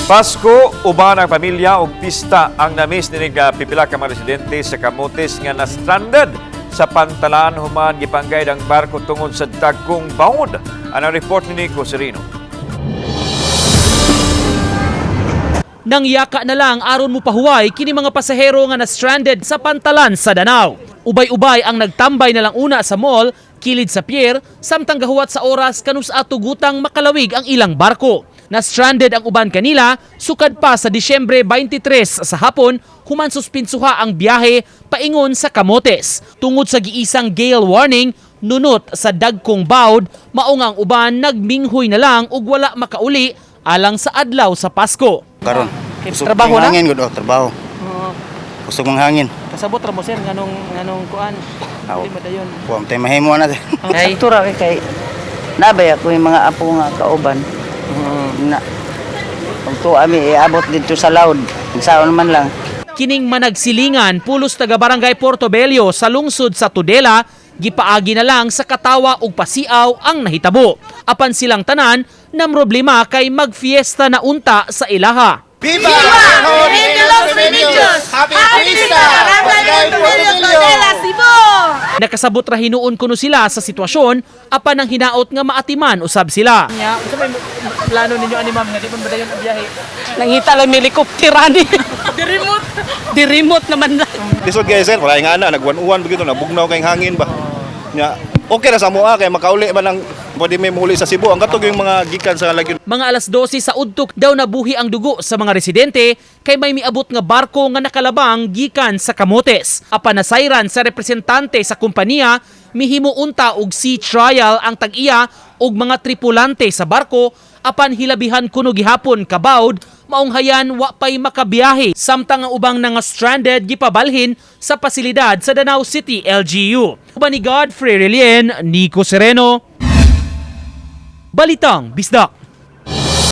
Pasko, uban ang pamilya ug pista ang namiss ni nga pipila ka mga residente sa Camotes nga na-stranded sa pantalan human gipanggay ang barko tungod sa dagkong bawod. Ang report ni Nico Serino. Nangyaka na lang aron mo pahuway kini mga pasahero nga na-stranded sa pantalan sa Danau. Ubay-ubay ang nagtambay na lang una sa mall, kilid sa pier, samtang gahuwat sa oras kanus atugutang makalawig ang ilang barko. Na-stranded ang uban kanila sukad pa sa Disyembre 23 sa hapon human suspinsuha ang biyahe paingon sa Camotes. Tungod sa giisang gale warning, nunot sa dagkong bawd, mao nga ang uban nagminghoy na lang ug wala makauli alang sa adlaw sa Pasko. Karon. Okay, Kusog trabaho mong na? hangin gud, oh, trabaho. Oo. Kusog mong hangin. Kasabot ra mo, sir, nganong nganong kuan. Aw. Hindi madayon. Kuam tay mahimo na. Ay. Sakto ra kay kay nabay ako yung mga apo nga kauban. Na pag ami iabot dito sa loud. Saon man lang. Kining managsilingan pulos taga Barangay Portobello sa lungsod sa Tudela, gipaagi na lang sa katawa ug pasiaw ang nahitabo. Apan silang tanan namroblema kay magfiesta na unta sa ilaha. Viva! Happy Fiesta! Barangay Portobello! Nakasabot ra hinuon kuno sila sa sitwasyon apan ang hinaot nga maatiman usab sila. Nya, unsa may plano ninyo ani, ma'am, nga di man madayon ang biyahe? Nangita lang may helicopter ani. Di-remote. Di-remote naman lang. Lisod guys sir, wala nga ana, nagwan-uwan ba gito, nabugnaw kay hangin ba. Nya, okay ra sa moa kay makauli man ang pwede may muuli sa Cebu. Ang katog yung mga gikan sa Lagyo. Mga alas 12 sa udtok daw nabuhi ang dugo sa mga residente kay may miabot nga barko nga nakalabang gikan sa Camotes. Apan nasayran sa representante sa kompanya, mihimo unta og sea trial ang tag-iya og mga tripulante sa barko apan hilabihan kuno gihapon kabawd maong hayan wa pay makabiyahe samtang ang ubang nga stranded gipabalhin sa pasilidad sa Danao City LGU. Uban ni Godfrey Relien, Nico Sereno, Balitang Bisdak.